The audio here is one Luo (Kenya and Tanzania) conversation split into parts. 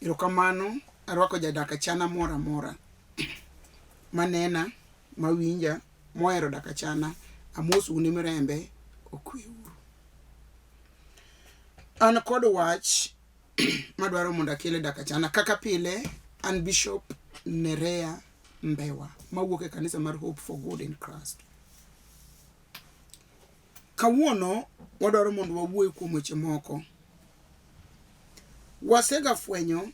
Erokamano arwako jadak achana moro amora manena, mawinja, mohero dak achana. Amosou ni Mirembe okwe uru. An kod wach madwaro mondo akel e dak achana. Kaka pile, an Bishop Nerea Mbewa mawuok e kanisa mar Hope for Good in Christ. Kawuono wadwaro mondo wawuoye kuom weche moko. Wasega fwenyo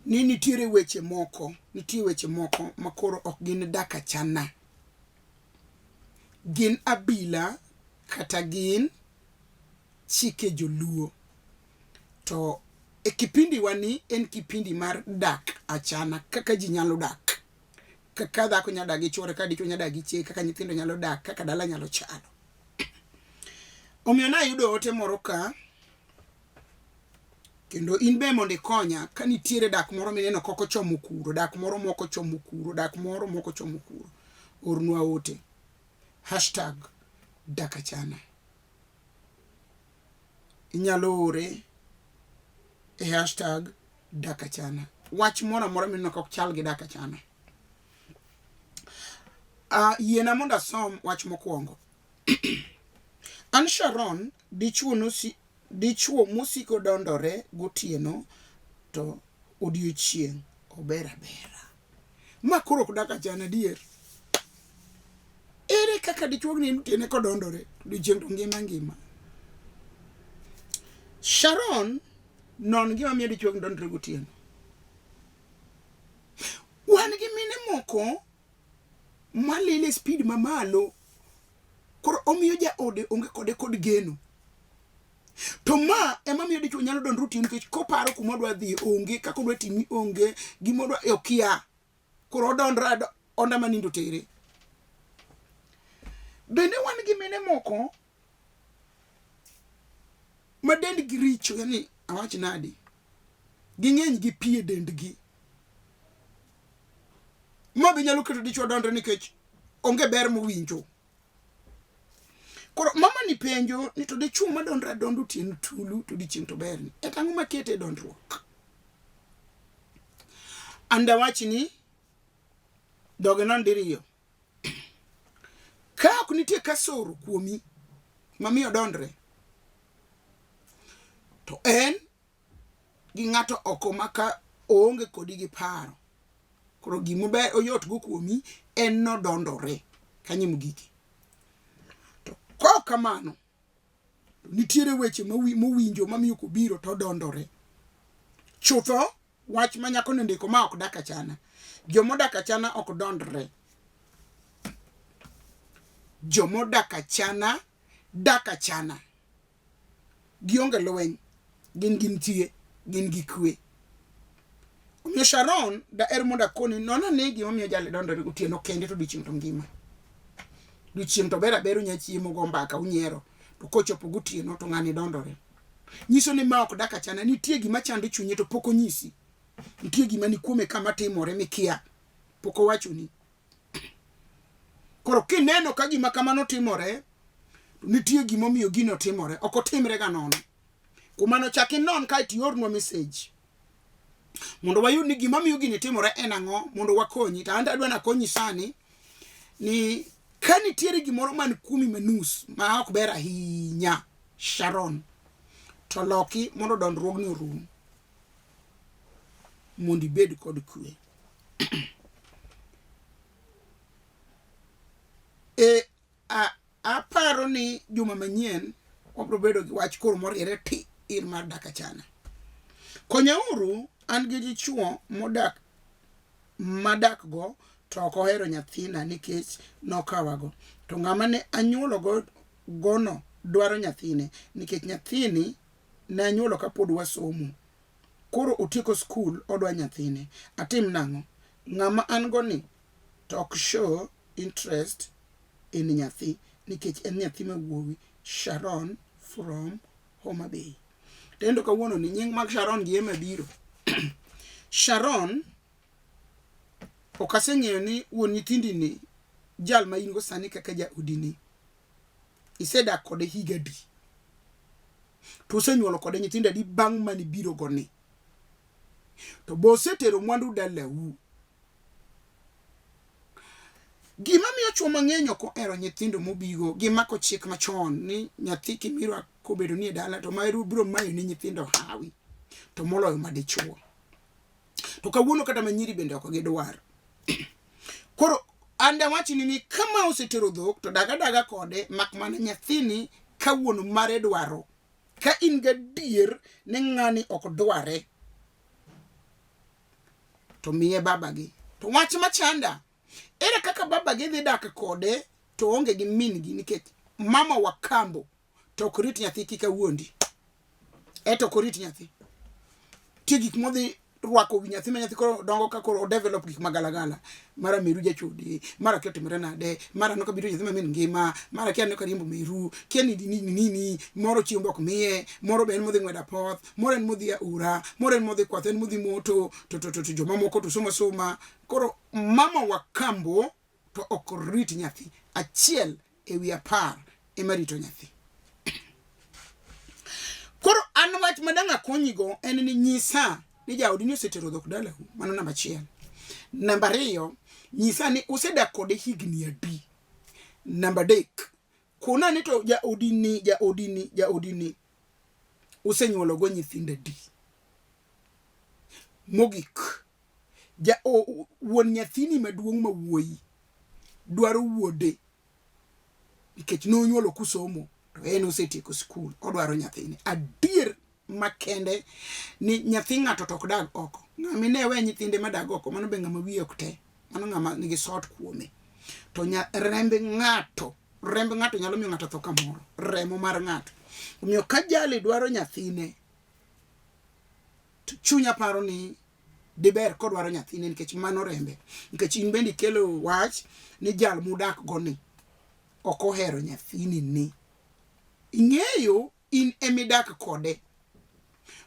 ni nitiere weche moko, nitie weche moko makoro ok gin dak achana. Gin abila kata gin chike joluo. To e kipindi wani en kipindi mar dak achana kaka ji nyalo dak. Kaka dhako nyalo dak gi chuore, kaka dichuo nyalo dak gi chiege, kaka nyithindo nyalo dak, kaka dala nyalo chalo. Omiyo nayudo ote moro ka kendo in be mondo ikonya ka nitiere dak moro mineno kok ochomo kuro, dak moro mok ochomo kuro, dak moro mok ochomo kuro, ornwa ote. Hashtag dak achana. Inyalo ore e hashtag dak achana. Wach moro amora mineno ka ok chal gi dak achana. Yiena mondo asom wach mokwongo. An Sharon, dichuo nosi, dichuo mosiko dondore gotieno to odiochieng' ober abera. Ma koro ok dak achana adier. Ere kaka dichuo ni otieno kodondore to odiochieng' to ngima ngima. Sharon, non gima miyo dichuo dondore gotieno. Wan gi mine moko malil e speed mamalo koro omiyo jaode onge kode kod geno. To ma ema miyo dichuo nyalo dondore otieno nikech koparo kuma odwa dhi onge, kaka odwa timi onge, gima odwa okia. Koro odondre onda ma nindo tere. Bende wan gi mine moko ma dendgi richo, yani awach nadi, ging'eny gi pi e dendgi. Ma be nyalo keto dichuo dondre nikech onge ber mowinjo. Koro mama ni penjo ni to dichuo ma dondre adonda otieno tulu to odiochieng' to berni. Et ang'o makete e dondruok? An dawach ni dhoge non diriyo. Ka ok nitie kasoro kuomi mamiyo dondre, to en gi ng'ato oko ma ka oonge kodi gi paro, koro gima oyot go kuomi en nodondore kanyo mogiki. To kok kamano, to nitiere weche mowinjo mamiyo kobiro to odondore. Chutho wach ma nyako nondiko ma ok dak achana. Jomodak achana ok dondre. Jomodak achana dak achana. Gionge lweny, gin gintie, gin gi kwe. Omiyo Sharon, daher mondo akoni non ane gimomiyo jali dondore gotieno kende to odiochieng' to ngima. Odiochieng' to ber aber unya chiemo go mbaka unyiero, to kochopo gotieno to ng'ani dondore. Nyiso ni ma ok dak achana, nitie gima chando chunye to pok onyisi. Nitie gima ni kuome kama timore mikia, pok owachoni. Koro kineno ka gima kamano timore, to nitie gimomiyo gino timore, ok otimre ga nono. Kuom mano chak inon kae to iornwa message mondo wayud ni gima miyo gini timore en ang'o mondo wakonyi. To an adwa nakonyi sani ni ka nitiere gimoro man kuomi manus ma ok ber ahinya Sharon, to loki mondo dondruogni orum mondo ibed kod kwe. E, a, aparo ni juma manyien wabiro bedo gi wach koro moriere ti ir mar dak achana. Konyauru an gi dichuo modak madak go to ok ohero nyathina nikech nokawago. To ng'ama ne anyuolo gono dwaro nyathine nikech nyathini ne anyuolo kapod wasomo. Koro otieko skul odwa nyathine. Atim nang'o? Ng'ama an go ni to ok show interest in nyathi nikech en nyathi ma wuowi. Sharon from Homa Bay. Tendo kawuono ni nying mag Sharon gi ema biro. Sharon ok aseng'eyo ni wuon nyithindi ni jal ma in go sani kaka jaodi ni isedak kode higa adi? To usenyuolo kode nyithindo adi bang' mane ibiro go ni? To be osetero mwandu dalau? Gima miyo chwo mang'eny ok ohero nyithindo mobigo, gimako chik machon ni nyathi kimirwa kobedo ni e dala to maru biro mayo ni nyithindo hawi to moloyo ma dichuo. To kawuono kata ma nyiri bende ok gidwar. Koro an dawachni ni kama osetero dhok to dag adaga kode mak mana nyathini ka wuon mare dwaro. Ka in gadier ni ng'ani ok dware to miye babagi. To wach machanda, ere kaka babagi dhi dak kode to oonge gi min gi nikech mama wa kambo to ok rit nyathi kik awuondi. Eto ok orit nyathi. Nitie gik modhi rwako wi nyathi ma nyathi koro dongo ka koro odevelop gik magalagala. Mara meru jachode, mara kia otimore nade, mara aneno ka biro nyathi ma min ngima, mara kia aneno ka riembo meru, kia ni nini nini, moro chiembe ok miye, moro be en modhi ng'wedo apoth, moro en modhi aora, moro en modhi kwath, en modhi moto, to to to, to jomamoko to somo asoma. Koro mama wa kambo to ok rit nyathi. Achiel e wi apar ema rito nyathi. Koro an wach ma dang' akonyigo en ni nyisa ni jaodi ni osetero dhok dalau, mano namba achiel. Namba ariyo, nyisa ni usedak kode higni adi. Namba adek, kona ni to jaodi ni, jaodi ni, jaodi ni usenyuologo nyithindo adi. Mogik, ja, o, wuon nyathini maduong' ma wuoyi dwaro wuode nikech nonyuolo kusomo to en osetieko skul odwaro nyathini adier makende ni nyathi ng'ato to ok dag oko ng'ama ine we nyithinde madag oko mano be ng'ama wiye ok te mano ng'ama nigi sot kuome to nya, remb ng'ato remb ng'ato nyalo miyo ng'ato tho kamoro remo mar ng'ato omiyo ka jali dwaro nyathine to chunya paro ni diber kodwaro nyathine nikech mano rembe nikech in bende ikelo wach ni jal mudak go ni ok ohero nyathini ni ing'eyo in emidak kode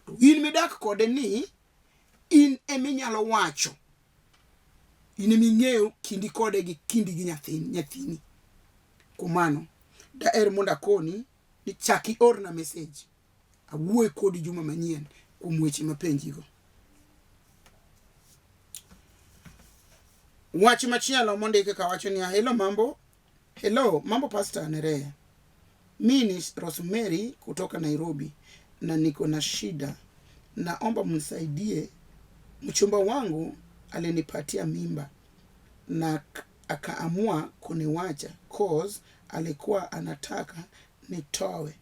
to in midak kode ni in eminyalo wacho in eming'eyo kindi kode gi kindi gi nyathini nyathini kuom mano daher mondo akoni ni chak iorna message awuoy kodi juma manyien kuom weche mapenjigo. Wach machielo mondiki ka wacho niya, hello mambo, hello mambo Pastor Nerea. Mi ni Rosemary kutoka Nairobi na niko na shida, naomba mnisaidie. Mchumba wangu alinipatia mimba na akaamua kuniwacha cause alikuwa anataka nitoe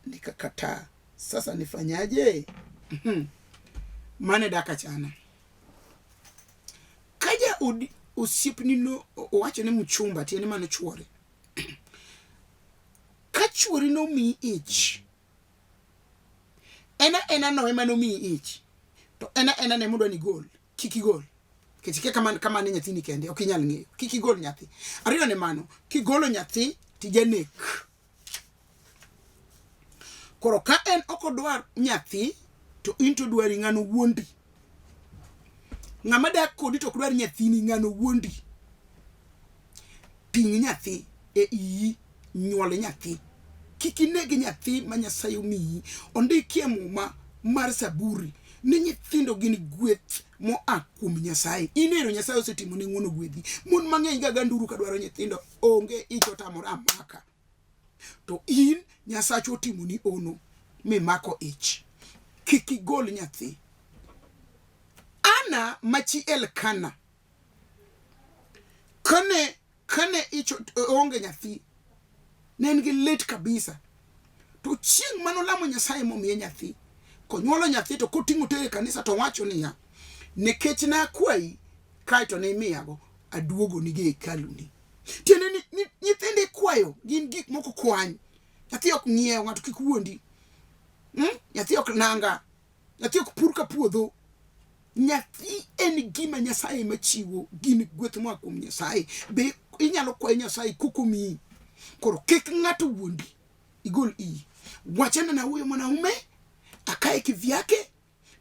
nikakataa. Sasa nifanyaje? Mane daka chana. Kaja osiepni no owacho ni mchumba tiende mano chuore. Ka chuori nomiyi ich, en aena no ema nomiyi ich, to en aena ne modwa ni igol, kik igol. Nikech ikia kama, kama ne nyathini kende, ok inyal ng'eyo. Kik igol nyathi. Ariyo ne mano, kigolo nyathi, tijanek. Koro ka en ok odwar nyathi to in to dwari ng'ano wuondi. Ng'ama dak kodi to ok dwar nyathini ng'ano wuondi. Ting' nyathi e iyi, nyuol nyathi. Kik ineg nyathi ma Nyasaye omiyi. Ondikie muma mar Saburi ni nyithindo gin gweth moa kuom Nyasaye. In ero Nyasaye osetimoni ng'wono gwedhi. Mon mang'eny ga ganduru ka dwaro nyithindo onge ich otamore amaka. To in Nyasacha otimoni ono mimako ich. Kik igol nyathi. Ana machi Elkana kane kane ich onge nyathi ne en gi lit kabisa to chieng' mane olamo Nyasaye momiye nyathi konyuolo nyathi to koting'o tere e kanisa to wacho niya nikech nakwayi kaeto ne imiyago aduogonigi e hekaluni tiende ni nyithindo ikwayo gin gik moko kwany nyathi ok ng'iew ng'ato kik wuondi hmm? Nyathi ok nanga nyathi ok pur ka puodho nyathi en gima Nyasaye machiwo gin gweth moa kuom Nyasaye be inyalo kwayo Nyasaye kokomiyi koro kik ng'ato wuondi igol iyi wachana na huyo mwanaume akae kivyake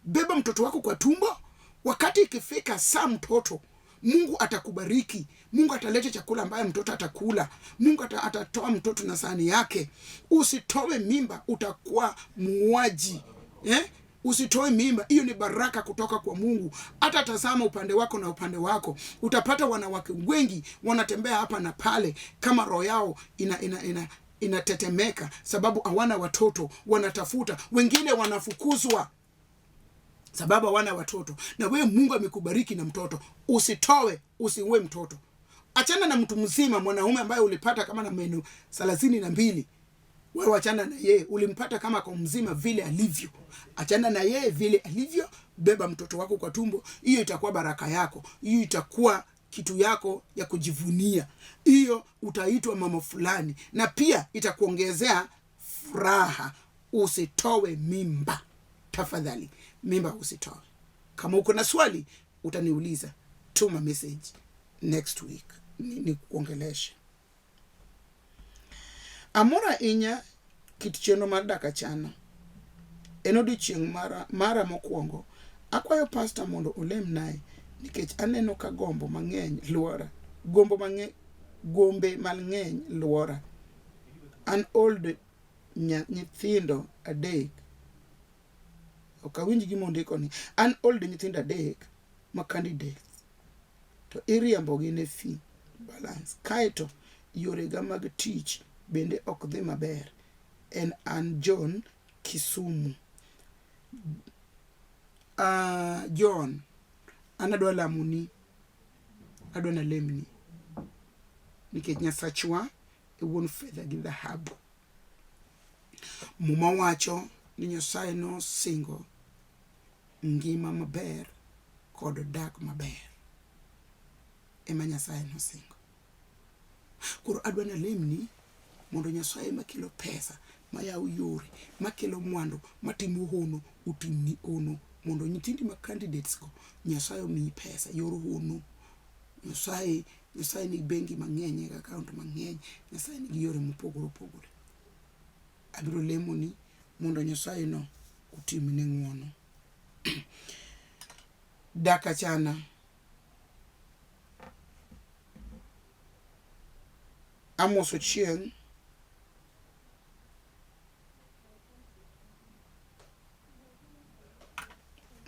beba mtoto wako kwa tumbo wakati ikifika saa mtoto Mungu atakubariki. Mungu ataleta chakula ambaye mtoto atakula. Mungu atatoa mtoto na sahani yake. Usitoe mimba, utakuwa muuaji. Eh? Usitoe mimba, hiyo ni baraka kutoka kwa Mungu. Hata tazama upande wako na upande wako, utapata wanawake wengi wanatembea hapa na pale kama roho yao ina ina ina inatetemeka, sababu hawana watoto, wanatafuta. Wengine wanafukuzwa sababu hawana watoto. Na wewe Mungu amekubariki na mtoto, usitoe, usiue mtoto. Achana na mtu mzima, mwanaume ambaye ulipata kama na meno 32, wewe achana na yeye. Ulimpata kama kwa mzima vile alivyo, achana na yeye vile alivyo. Beba mtoto wako kwa tumbo, hiyo itakuwa baraka yako, hiyo itakuwa kitu yako ya kujivunia, hiyo utaitwa mama fulani, na pia itakuongezea furaha. Usitoe mimba tafadhali, mimba usitoe. Kama uko na swali utaniuliza, tuma message next week nikuongeleshe. Amor ahinya kit chenro mar dak achana. En odiochieng' mara mokwongo. Akwayo pasta mondo olemnae nikech aneno ka gombo mang'eny luora. Gombo mang'eny, gombe mang'eny luora. An old nyithindo 3. Ok awinj gima ondiko ni. An old nyithindo 3 ma candidates to iriembogi ne fee balance. Kaeto yorega mag tich bende ok dhi maber. En an John Kisumu. John, an adwa lamoni, adwa nalemni nikech Nyasachwa e wuon fedha gi dhahabu. Muma wacho ni Nyasaye nosingo ngima maber kod dak maber ema Nyasaye nosingo. Koro adwa nalemni mondo Nyasaye makelo pesa, mayawo yore, makelo mwandu, matimo hono, otimni hono mondo nyithindi ma candidates go Nyasaye omiyi pesa yor hono. Nyasaye Nyasaye nigi bengi mang'eny, nigi account mang'eny, Nyasaye nigi yore mopogore opogore. Abiro lemoni mondo Nyasaye no otimni ng'uono. Dak achana. Amos Ochieng'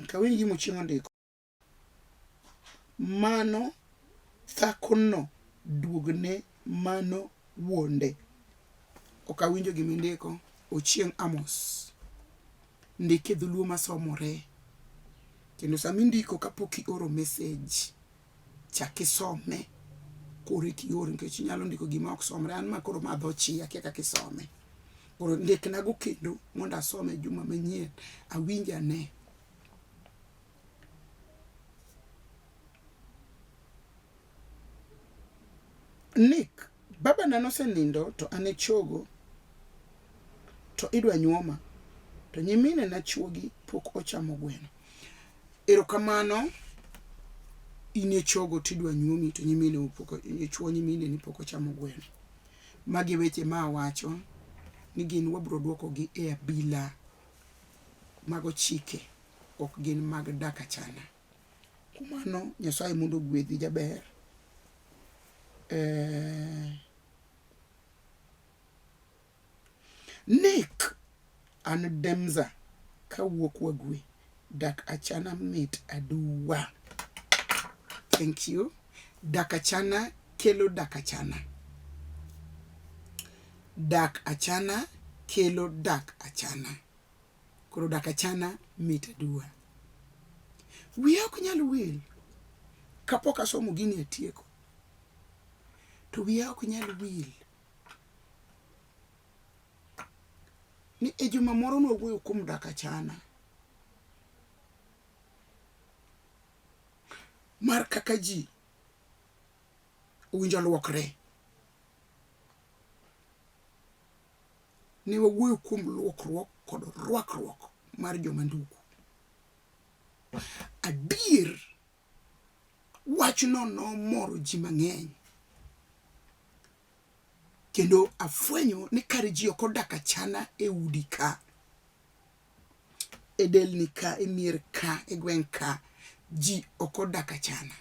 ok awinj gima Ochieng' ondiko. Mano dhakono duogne mano wuonde. Ok awinjo gima indiko. Ochieng' Amos. Ndik e dholuo masomore. Kendo sama indiko kapok ioro message, chak isome koro eka ior nikech inyalo ndiko gima ok somre. An ma koro ma dho chi akia kaka isome. Koro ndiknago kendo mondo asome juma manyien awinj ane. Nick, babana nosenindo to an e chogo to idwa nyuoma to nyiminena chuogi pok ochamo gweno. Erokamano in e chogo tidwa nyuomi to nyimineu pok chuo nyimineni pok ochamo gweno. Magi weche ma awacho ni gin wabro duokogi e abila. Mago chike ok gin mag dak achana. Kuom mano Nyasaye mondo ogwedhi jaber. Eh, Nick, an Demza kawuok Wagwe. Dak achana mit aduwa. Thank you. Dak achana kelo dak achana. Dak achana kelo dak achana. Koro dak achana mit aduwa. Wiya ok nyal wil kapok asomo gini atieko. To wiya ok nyal wil ni e juma moro nwawuoyo kuom dak achana mar kaka ji owinjo luokre. Ne wawuoyo kuom luokruok kod rwakruok mar joma ndugu. Adier wachno nomoro ji mang'eny kendo afwenyo ni kare ji ok odak achana e udi ka, e delni ka, e mier ka, e gweng' ka, ji ok odak achana.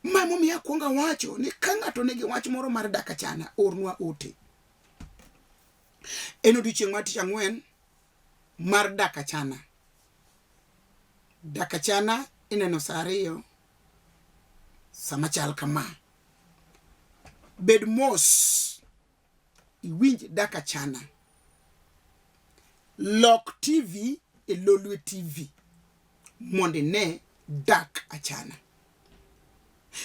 Ma emomiyo akwongo awacho ni ka ng'ato nigi wach moro mar dak achana, ornwa ote. En odiochieng' mar tich ang'wen mar dak achana. Dak achana ineno sa ariyo sama chal kama. Bed mos iwinj dak achana. Lok TV e Lolwe TV mondo ine dak achana.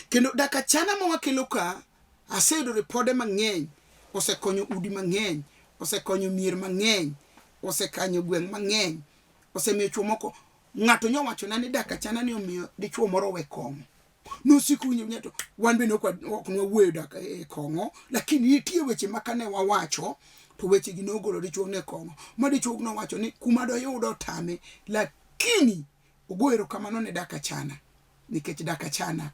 Kendo dak achana ma wakelo ka, aseyudo ripode mang'eny, osekonyo udi mang'eny, osekonyo mier mang'eny, osekanyo gweng' mang'eny, osemiyo chwo moko. Ng'ato nyowachona ni dak achana ni omiyo dichwo moro owe kong'o. Nosiko winjo winja to wan bende ok nwawuoyo dak e kong'o, lakini nitie weche ma kane wawacho to weche gi nogolo dichwo ne kong'o. Ma dichwo nowacho ni kuma doyud otame, lakini ogo erokamano ne dak achana nikech dak achana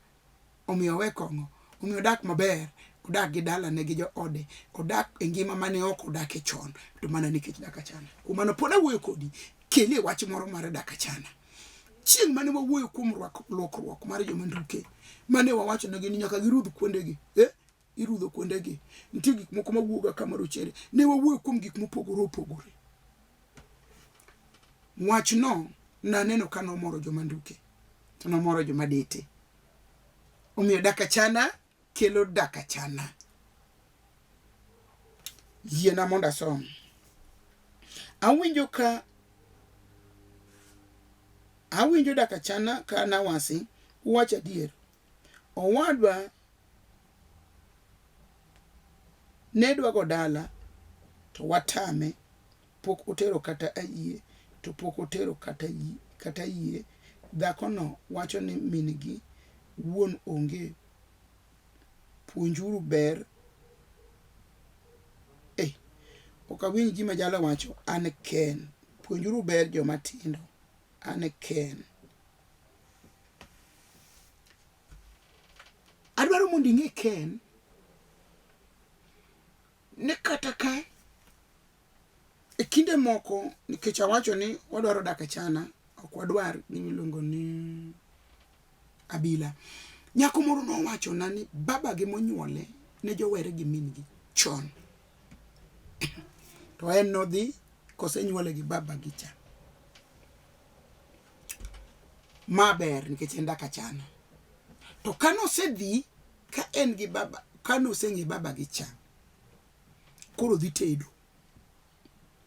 omiyo owe kong'o, omiyo odak maber, odak gi dalane gi joode, odak e ngima mane ok odake chon to mana nikech dak achana. Kuom mano pod awuoyo kodi, kelie wach moro mar dak achana. Chieng' mane wawuoyo kuom lokruok mar joma nduke, mane wawacho negi ni nyaka girudh kuondegi, eh? Irudho kuondegi. Nitie gik moko mawuoga ka marochere. Ne wawuoyo kuom gik mopogore opogore. Wachno naneno ka nomoro joma nduke, to nomoro joma dete. Omiyo dak achana kelo dak achana. Yiena mondo asom. Awinjo ka awinjo dak achana ka nawasi uwacho adier. Owadwa ne dwa go dala to watame pok otero kata ayie to pok otero kata yie, kata yie. Dhakono wacho ni min gi wuon onge. Puonjuru ber. Eh, ok awinj gima jalo wacho. An Ken. Puonjuru ber joma tindo. An Ken. Adwaro mondo ing'e Ken ni kata ka e kinde moko nikech awacho ni wadwaro dak achana ok wadwar gima iluongo ni abila. Nyako moro nowachona ni babagi monyuole ne jowere gi min gi chon. To en nodhi kosenyuole gi babagi cha. Ma ber nikech en dak achana. To kanosedhi ka en gi baba, kanoseng'e babagi cha, koro dhi tedo.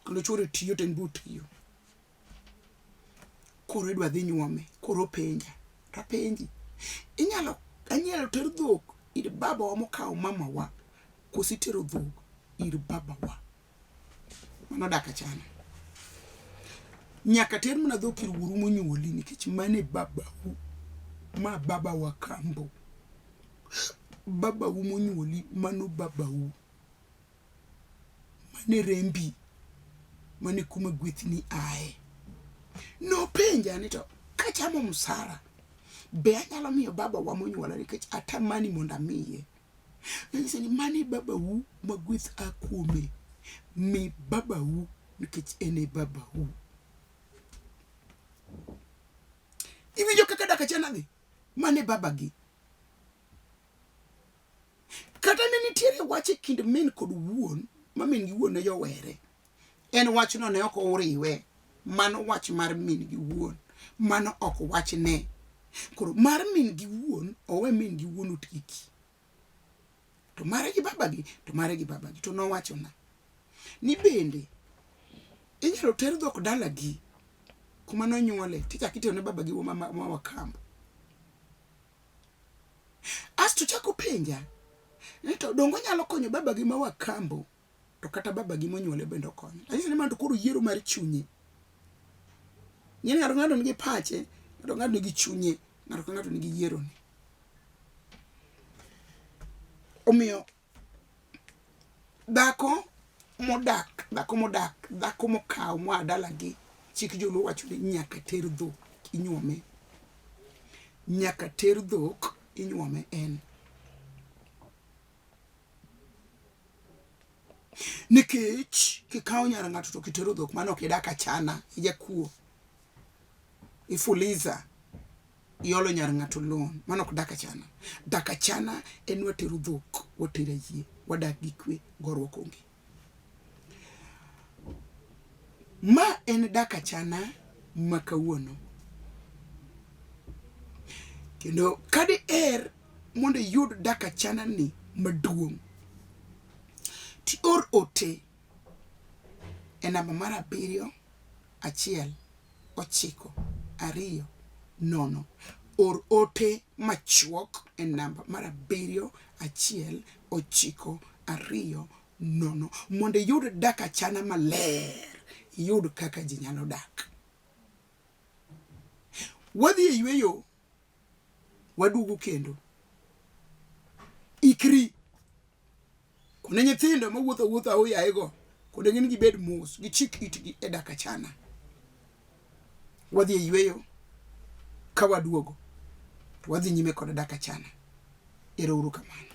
Kendo chuore tiyo to en be otiyo. Koro idwa dhi nyuome, koro openja. To apenji, inyalo anyalo ter dhok ir babawa mokawo mamawa koso itero dhok ir babawa? Mano dak achana. Nyaka ter mana dhok ir wuoru monyuoli nikech mano e babau. Ma babawa Kambo. Babau monyuoli mano babau. Mano e rembi. Mano e kuma gwethni aye. Nopenja ni to kachamo msara be anyalo miyo babawa monyuola nikech atamani mondo amiye. Nanyise ni mano e babau ma gweth a kuome. Mi babau nikech en e babau. Iwinjo kaka dak achana dhi? Mano e babagi. Kata ne nitiere wach e kind min kod wuon ma min gi wuon ne jowere. En wachno ne ok oriwe. Mano wach mar min gi wuon. Mano ok wachne. Koro mar min gi wuon owe min gi wuon otieki. To mare gi babagi to mare gi babagi. To nowachona ni bende inyalo ter dhok dalagi kuma nonyuole tichako itero ne babagi ma, ma, ma Wakambo. Asto chako penja ni to donge onyalo konyo babagi ma Wakambo to kata babagi monyuole bende okonyo. Anyise ni mano to koro yiero mar chunye. Ng'eni ng'ato ng'ato nigi pache, ng'ato ng'ato nigi chunye, ng'ato ka ng'ato nigi yierone. Omiyo dhako modak, dhako modak, dhako mokawo moa dalagi, chik joluo wacho ni nyaka ter dhok inyuome. Nyaka ter dhok inyuome en. Nikech kikawo nyar ng'ato to kitero dhok mano ok idak achana, ijakuo. Ifuliza. Iolo nyar ng'ato loan. Mano ok dak achana. Dak achana en watero dhok, watero ayie, wadak gi kwe, goruok onge. Ma en dak achana ma kawuono. Kendo ka diher mondo iyud dak achana ni maduong', tior ote e namba mar 7 1 9 2 0. Or ote machuok e namba mar 7 1 9 2 0 mondo iyud dak achana maler, iyud kaka ji nyalo dak. Wadhi e yweyo, waduogo kendo. Ikri. Kone nyithindo mawuotho awuotha aoyaye go, kone gin gibed mos, gichik itgi e dak achana. Wadhi e yweyo, ka waduogo, to wadhi nyime kod dak achana. Ero uru kamano.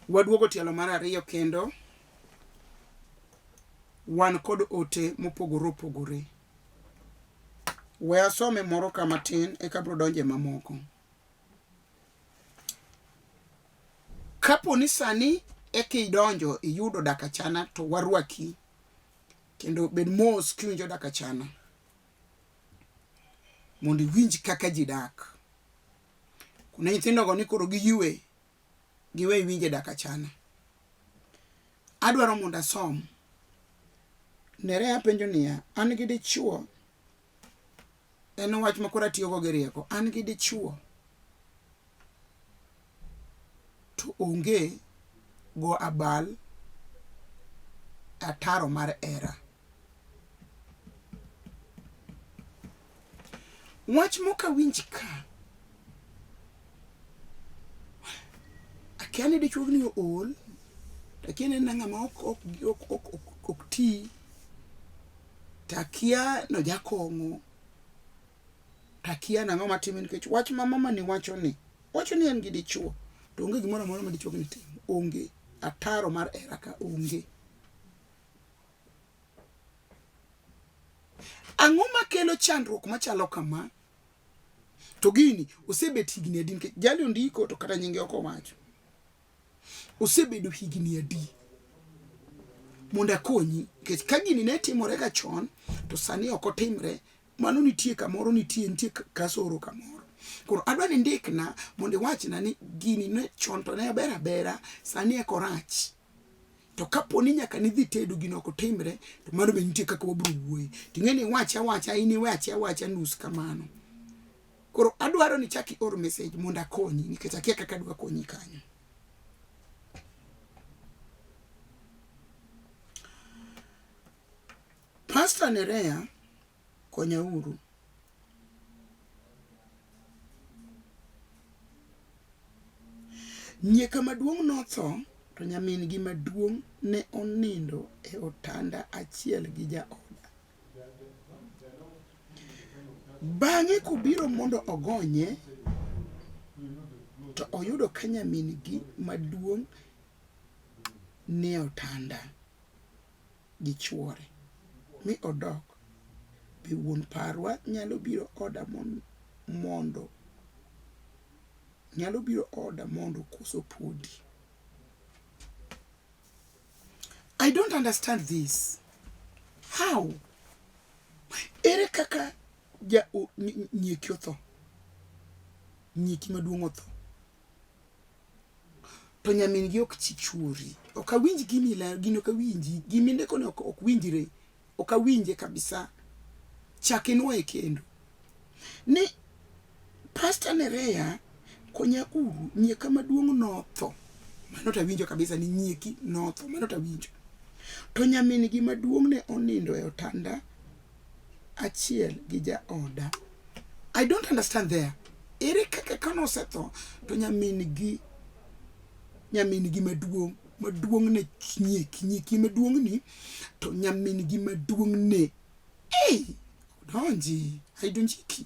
Waduogo tielo mar ariyo kendo wan kod ote mopogore opogore. We asome moro ka matin eka abiro donjo e mamoko. Kapo ni sani eka idonjo iyudo dak achana to warwaki kendo bed mos kiwinjo dak achana mondo iwinj kaka ji dak. Kune nyithindogo ni koro giyue giwe winje dak achana. Adwaro mondo asom. Nerea penjo niya, an gi dichuo, en wach ma koro atiyogo gi rieko, an gi dichuo to onge go abal ataro mar hera. Wach mok awinj ka, akia ni dichuogni ool, to akia ni en ng'ama ok ti, to akia ni ojakong'o, to akia nang'o matime nikech wach ma mamani wacho ni, owacho ni en gi dichuo to onge gimoro amora ma dichuogni timo, onge. Ataro mar hera ka onge. Ang'o makelo chandruok machalo kama? To gini osebet higni adi? Nikech jali ondiko to kata nyinge ok owacho. Osebedo higni adi? Mondo akonyi, nikech ka gini ne timore ga chon to sani ok otimre, mano nitie kamoro, nitie nitie kasoro kamoro. Koro adwa ni indikna mondo iwachna ni gini ne chon to ne ber abera, sani eka orach. To kapo ni nyaka nidhi tedo gino ok otimre, to mano be nitie kaka wabiro wuoye. To ing'e ni iwache awacha, in iwache awacha nus kamano. Koro adwaro ni chak ior message mondo akonyi nikech akia kaka adwa konyi kanyo. Pastor Nerea, konyauru. Nyieka maduong' notho to nyamin-gi maduong' ne onindo e otanda achiel gi jaoda. Bang'e kobiro mondo ogonye, to oyudo ka nyamin-gi maduong' nie otanda gi chuore, mi odok. Be wuon parwa nyalo biro oda mondo nyalo biro oda mondo koso podi? I don't understand this. How? Ere kaka ja nyieki otho? Nyieki maduong' otho. To nyamin gi ok chi chuori. Ok awinj gimi ilero, gini ok awinji. Gimi indiko ni ok winjre. Ok awinje kabisa. Chak inwoye kendo. Ni Pastor Nerea konya uru nyieka maduong' notho. Mano to awinjo kabisa ni nyieki notho. Mano to awinjo. To nyamin gi maduong' ne onindo e otanda achiel gi jaoda. I don't understand there. Ere kaka kane osetho to nyamin gi maduong' maduong' ne nyieki nyieki maduong' ni to nyamin gi maduong' ne ei donji haidonjiki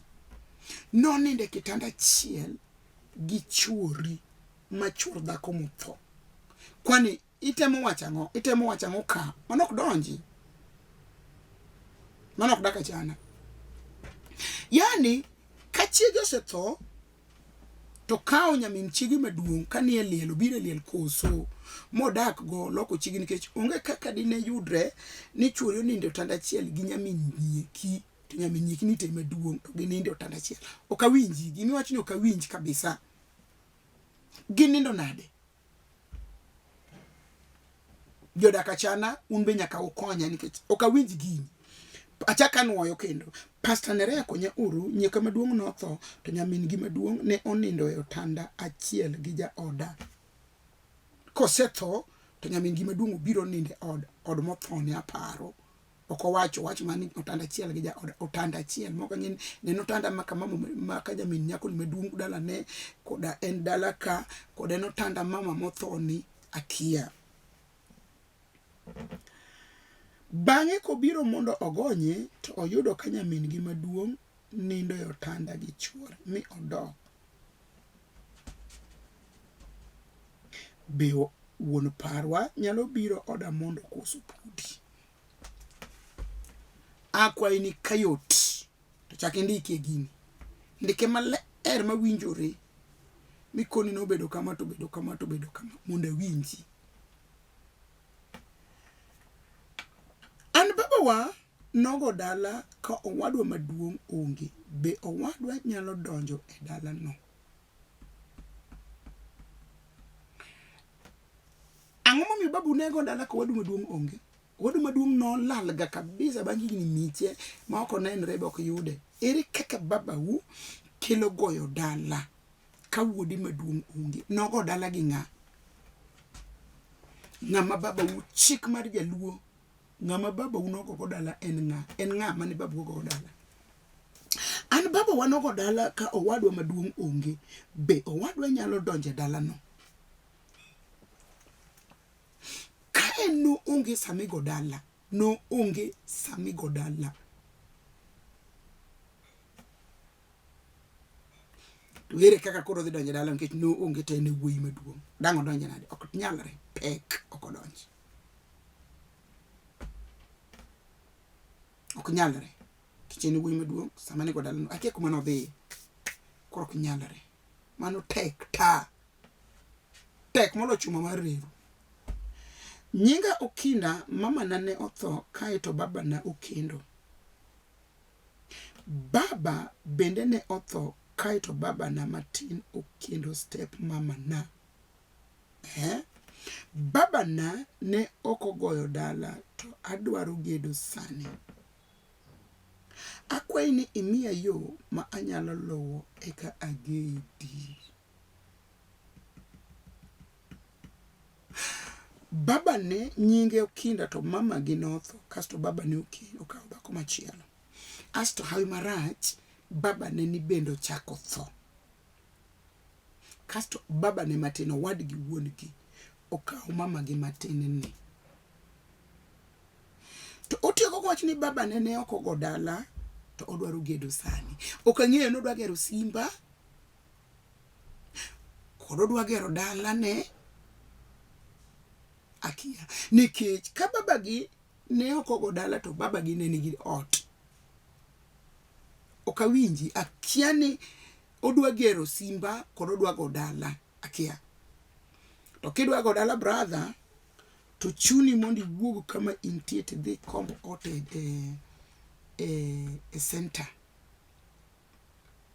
nonindo e kitanda achiel gi chuori ma chuor dhako motho. Kwani itemo wacho ang'o? Itemo wacho ang'o ka? Mano ok donji. Mano ok dak achana. Yani ka chiege osetho to kawo nyamin chiege maduong' ka nie liel obiro e liel koso modak go loko chiege nikech onge kaka dine yudre ni chuori onindo e otanda achiel gi nyamin nyieki to nyamin nyieki ni te maduong' to ginindo e otanda achiel. Ok awinji, gimiwacho ni ok awinj kabisa. Ginindo nade? Jodak achana un be nyaka ukonya nikech ok awinj gini. Achak anwoyo kendo. Pastor Nerea konya uru, nyieka maduong' notho to nyamin gi maduong' ne onindo e otanda achiel gi jaoda. Kosetho to nyamin gi maduong' obiro nindo e od, od mothone aparo. Ok owacho, owacho mana ni otanda achiel gi jaoda, otanda achiel. Mok ang'e ni ne en otanda ma kama ma ka nyamin nyakoni maduong' dalane koda en dala ka, koda en otanda mama mothoni akia. Bang'e kobiro mondo ogonye, to oyudo ka nyamin-gi maduong' nindo e otanda gi chwore, mi odok. Be wuon parwa nyalo biro oda mondo koso podi? Akwayi ni kayot to chak indikie gini. Ndike maler mawinjore mikoni nobedo kama to obedo kama to obedo kama mondo awinji. An babawa nogo dala ka owadwa maduong' onge. Be owadwa nyalo donjo e dalano? Ang'o momiyo babu ne go dala ka owadu maduong' onge? Owadu maduong' nolalga kabisa bang' higni miche ma ok onenre be ok yude. Ere kaka babau kelo goyo dala ka wuode maduong' onge? Nogo dala gi ng'a? Ng'ama babau chik mar jaluo ng'ama babau nogogo dala en ng'a? En ng'a mane babu ogogo dala? An babawa nogo dala ka owadwa maduong' onge. Be owadwa nyalo donjo e dalano? Ka en no onge sama igo dala, no onge sama igo dala. To ere kaka koro odhi donjo e dala nikech no onge to en e wuoyi maduong'. Dang' odonje nade? Ok nyalre. Pek ok odonj. Ok nyalre. Nikech en e wuoyi maduong' sama nigo dalano akia kuma nodhiye. Koro ok nyalre. Mano tek ta. Tek molo chuma mar reru. Nyinga Okinda, mamana ne otho kae to babana okendo. Baba bende ne otho kae to babana matin okendo step mamana. Eh? Babana ne ok ogoyo dala to adwaro gedo sani. Akwayi ni imiya yo ma anyalo luwo eka agedi. Baba ne nyinge Okinda to mama gi notho kasto baba ne okawo dhako machielo. Asto hawi marach baba ne ni bende ochako tho. Kasto baba ne matin owadgi wuon gi okawo mama gi matin ni. To otieko wach ni baba ne ne ok ogo dala to odwaro gedo sani. Ok ang'eyo ni odwa gero simba kod odwa gero dalane akia. Nikech ka babagi ne ok ogo dala to babagi ne nigi ot. Ok awinji, akia ni odwa gero simba kod odwa go dala, akia. To kidwa go dala brother, to chuni mondo iwuog kama intie tidhi ikomb ot e, e, e, e center.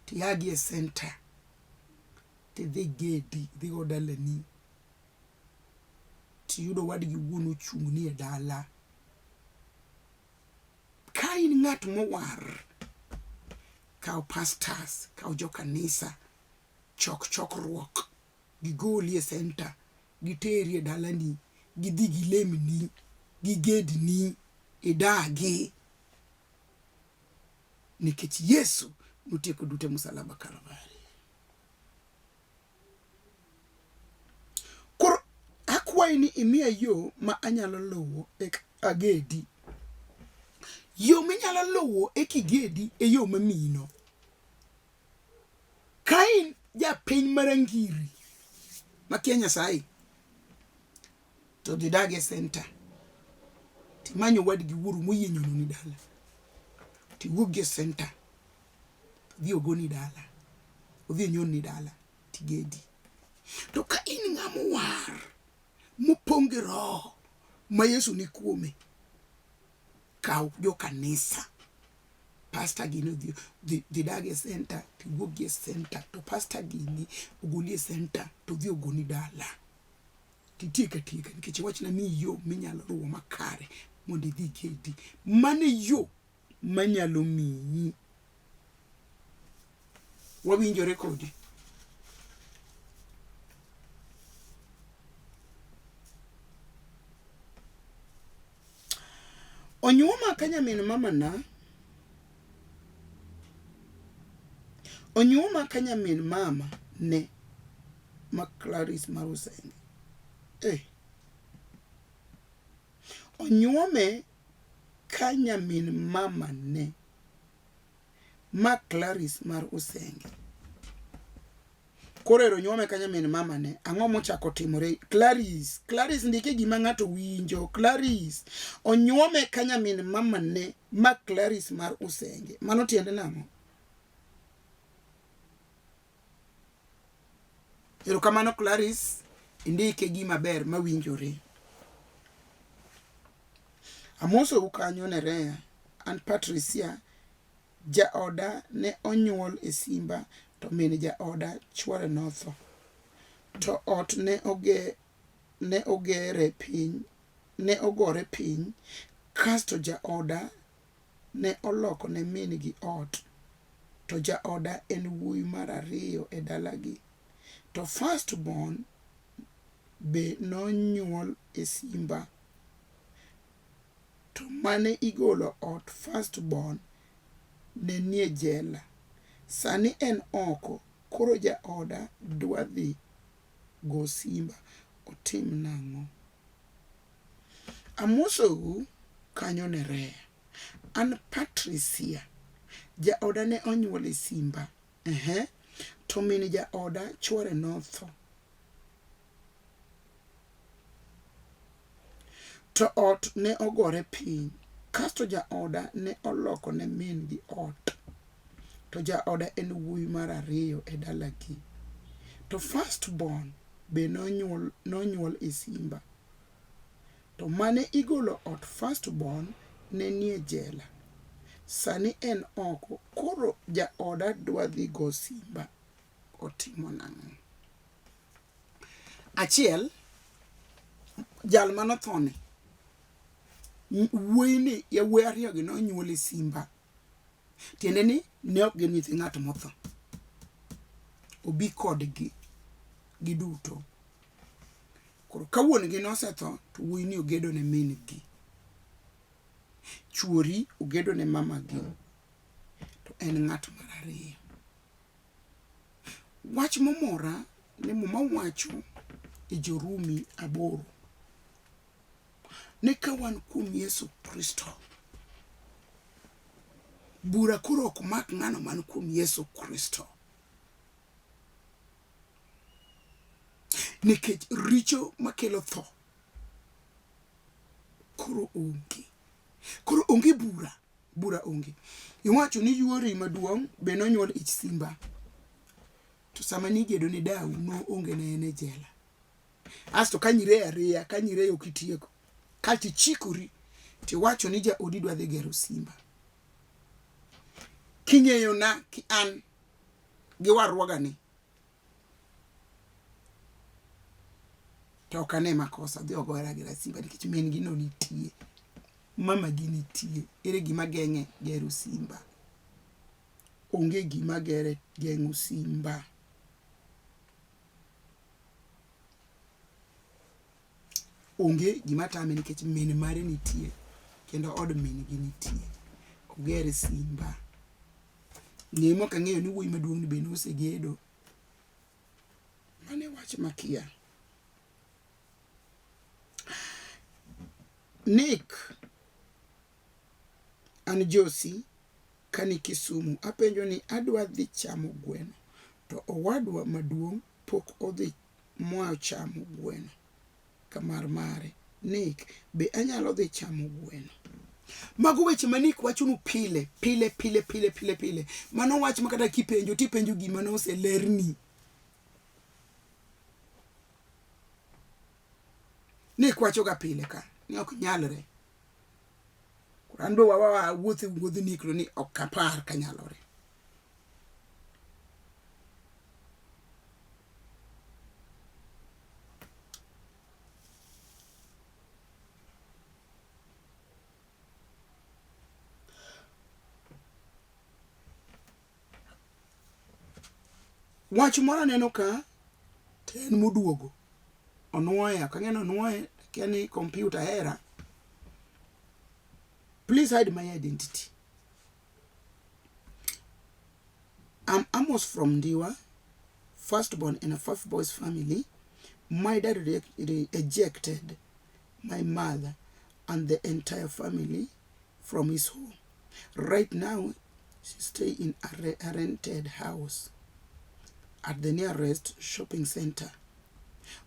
Tiagi e center tidhi gedi, idhi go dalani. Tiyudo owadgi wuon ochung'ni e dala. Ka in ng'at mowar, kaw pastors, kaw jo kanisa, chok chokruok, gigoli e center, giteri e dalani, gidhi gilemni, gigedni, idagi. Nikech Yesu notieko duto e musalaba Kalvari. Koro akwayi Akwayi ni imiya yo ma anyalo luwo eka agedi. Yo minyalo luwo eka igedi e yo mamiyino. Ka in japiny marangiri makia Nyasaye, to dhi dag e center timany owadgi wuoru moyie nyononi dala tiwuog gi e center odhi ogoni dala odhi onyonni dala tigedi. To ka in ng'ama owar mopong' gi roho ma Yesu ni kuome, kaw jo kanisa pasta gini odhi dhi, dhi dag e center tiwuog gi e center to pasta gini ogoli e center to odhi ogoni dala titiek atieka nikech iwachna ni yo minyalo luwo makare mondo idhi igedi. Mano e yo manyalo miyi. Wawinjore kodi. Onyuoma ka nyamin mamana Onyuoma ka nyamin mama ne ma Clarice mar Usenge. Eh. Onyuome ka nyamin mama ne ma Clarice mar Usenge. Koro ero nyuome ka nyamin mama ne. Ang'o mochako timore? Clarice, Clarice ndike gima ng'ato winjo. Clarice onyuome ka nyamin mama ne ma Clarice mar Usenge. Mano tiende nang'o? Erokamano Clarice, indike gima ber mawinjore. Amosou kanyo Nerea, an Patricia, jaoda ne onyuol e Simba to min jaoda chuore notho. To ot ne oge, ne ogere piny, ne ogore piny kasto jaoda ne oloko ne min gi ot to jaoda en wuoyi mar ariyo e dalagi. To first born be nonyuol e Simba. To mane igolo ot first born ne nie jela. Sani en oko koro jaoda dwa dhi go Simba otim nang'o? Amosou kanyo Nerea. An Patricia. Jaoda ne onyuol e Simba. Ehe. To min jaoda chuore notho. To ot ne ogore piny. Kasto jaoda ne oloko ne min gi ot. To jaoda en wuoyi mar ariyo e dalagi. To first born be nonyuol, nonyuol e Simba. To mane igolo ot first born ne nie jela. Sani en oko, koro jaoda dwa dhi go Simba. Otimo nang'o? Achiel, jal manothoni, wuoyini, yawuoyi ariyogi nonyuol e Simba. Tiende ni ne ok gin nyithi ng'at motho. Obi kodgi giduto. Koro ka wuon gi nosetho to wuoyi ni ogedo ne min gi. Chuori ogedo ne mama gi. To en ng'at mar ariyo. Wach momora ni Muma wacho e Jorumi aboro ni ka wan kuom Yesu Kristo, bura koro ok mak ng'ano man kuom Yesu Kristo. Nikech richo makelo tho koro onge. Koro onge bura, bura onge. Iwacho ni yuori maduong' be nonyuol ich simba. To sama nigedo ne dau no onge ne en e jela. Asto ka nyireyo ariya, ka nyireyo ok itieko. Kaeto ichikori tiwacho ni jaodi dwa dhi gero simba. King'eyona ki an gi warruogani to ok ane makosa dhi ogora gi simba nikech min gi no nitie mama gi nitie ere gima geng'e gero simba onge gima gere geng'o simba onge gima tame nikech min mare nitie kendo od min gi nitie oger simba Ng'e mok ang'eyo ni wuoyi maduong' ni be nosegedo. Mano e wach makia. Nick an Josi kani Kisumu apenjo ni adwa dhi chamo gweno to owadwa maduong' pok odhi mochamo gweno kamar mare. Nick, be anyalo dhi chamo gweno? Mago weche ma Nick wachonu pile pile pile pile pile pile. Mano wach ma kata kipenjo tipenjo gima noselerni. Nick wachoga pile ka ni ok nyalre. Koro an be wawuotho e wuodh Nick no ni ok apar ka nyalore. Wach moro aneno ka to en moduogo. Onwoye, ok ang'e ni onwoye, akia ni kompyuta hera. Please hide my identity. I'm Amos from Ndiwa, firstborn in a five boys family. My dad ejected my mother and the entire family from his home. Right now, she stay in a, re a rented house at the nearest shopping center.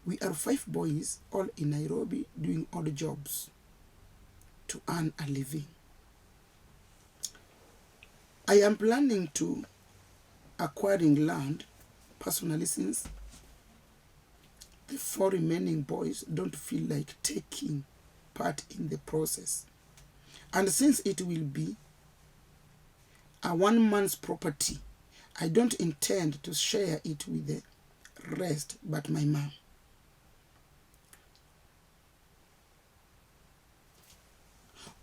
We are five boys, all in Nairobi, doing odd jobs to earn a living. I am planning to acquiring land personally since the four remaining boys don't feel like taking part in the process. And since it will be a one man's property, I don't intend to share it with the rest but my mom.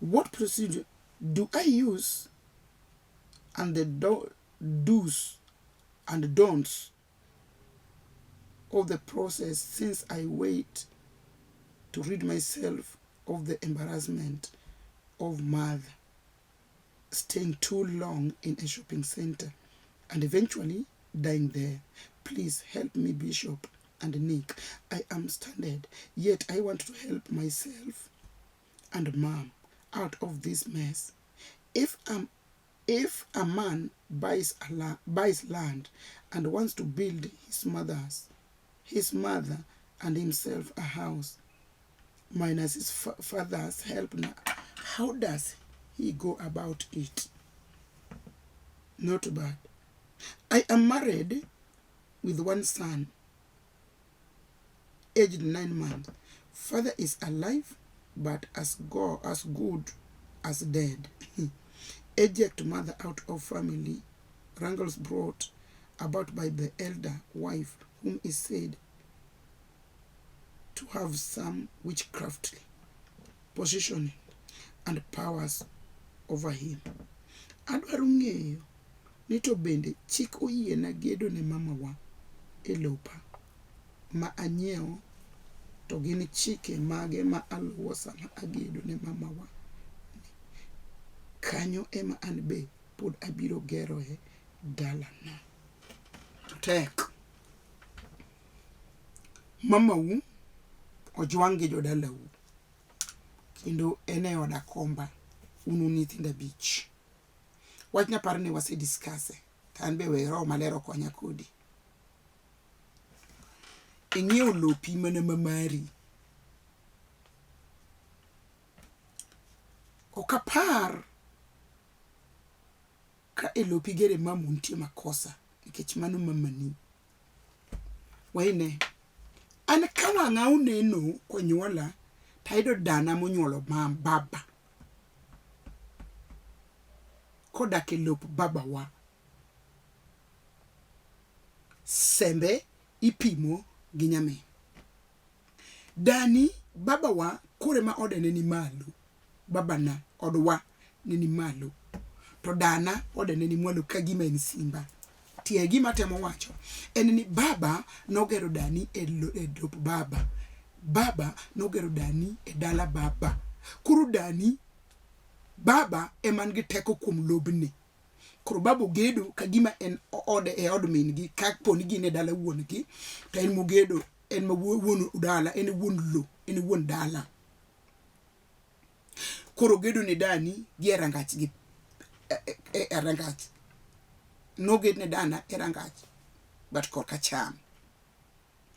What procedure do I use and the do, do's and don'ts of the process since I wait to rid myself of the embarrassment of mother staying too long in a shopping center and eventually dying there. Please help me, Bishop and Nick. I am stranded, yet I want to help myself and mom out of this mess. If I'm if a man buys, a la buys land and wants to build his mother's his mother and himself a house minus his father's help now, how does he go about it? Not bad. I am married with one son, aged 9 months. Father is alive, but as, go, as good as dead. Eject mother out of family. Wrangles brought about by the elder wife, whom is said to have some witchcraftly positioning and powers over him. Adwaro ng'eyo ni to bende chik oyiena gedo ne mamawa e lopa ma anyiewo to gin chike mage ma aluwo sama agedo ne mamawa ni. Kanyo ema an be pod abiro geroe dalana. To tek. Mamau ojwang' gi jodalau kendo en e od akomba un un nyithindo abich. Wachni aparo ni wase discuss e to an be we roho maler okonya kodi. Ing'iewo lopi mana ma mari. Ok apar ka e lopi gere mamu nitie makosa nikech mano mamani. Waine. An ka wang'a oneno konyuola to ayudo dana monyuolo mam baba kodak e lop babawa. Sembe ipimo gi nyamin. Dani babawa koro ema ode ne ni malo. Babana odwa ne ni malo. To dana ode ne ni mwalo ka gima en simba. Tie gima atemo wacho en ni baba nogero dani e, lo, e lop baba. Baba nogero dani e dala baba. Koro dani baba ema nigi teko kuom lobni. Koro baba ogedo ka gima en ode e od min gi ka po ni gin e dala wuon gi to en mogedo en ma wuon dala en e wuon lo en e wuon dala. Koro gedo ne dani gi e rangach gi e, e, e, e rangach. Noged ne dana e rangach but korka cham.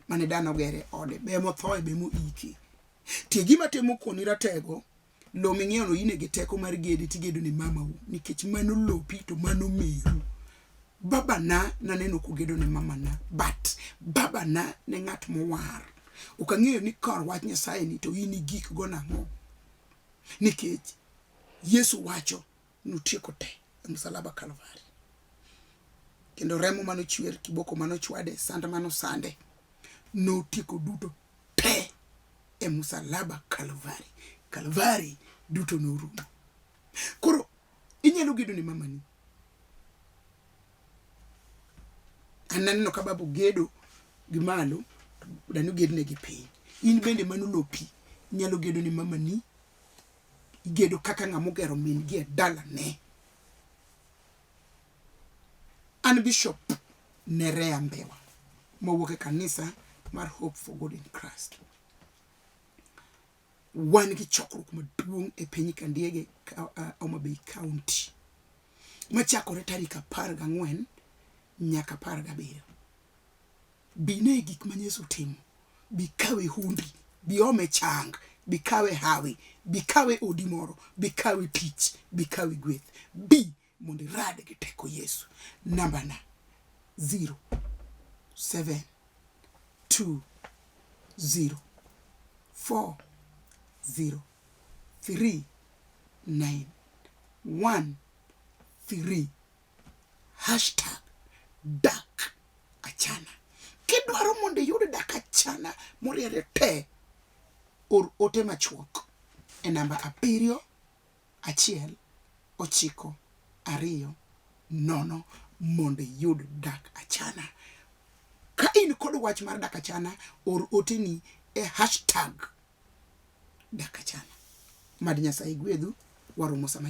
Mane dana ogere ode be mothoe be moike. Tie gima temo koni ratego lo ming'iewo no in gi teko mar gede tigedo ne mamau nikech mano lopi to mano meru. Babana naneno kogedo ne mamana but babana ne ng'at mowar. Ok ang'eyo ni kar wach Nyasaye ni to in igik go nang'o? Nikech Yesu wacho notieko te e msalaba Kalvari. Kendo remo mane ochwer, kiboko mane ochwade, sand mane osande, notieko duto te e msalaba Kalvari. Kalvari duto norumo. Koro inyalo gedo ne mamani. An naneno ka babu gedo gi malo, dani ogedne gi piny. In bende mano lopi, inyalo gedo ne mamani, igedo kaka ng'ama ogero min gi e dalane. An Bishop Nerea Mbewa mawuok e kanisa mar Hope for God in Christ. Wan gi chokruok maduong' e piny Kandiege, Homa Bay County machakore tarik 14 nyaka 17. Bi ne gik ma Yesu timo. Bi kawe hundi, bi ome chang, bi kawe hawi, bi kawe odi moro, bi kawe tich, bi kawe gweth. Bi mondo irad gi teko Yesu. Nambana 0 7 2 0 4 0 3 9 1 3 hashtag dak achana. Kidwaro mondo iyud dak achana moriere te, or ote machuok e namba 7 1 9 2 0 mondo iyud dak achana. Ka in kod wach mar dak achana, or oteni e hashtag dak achana. Mad Nyasaye gwedhu, waromo sama.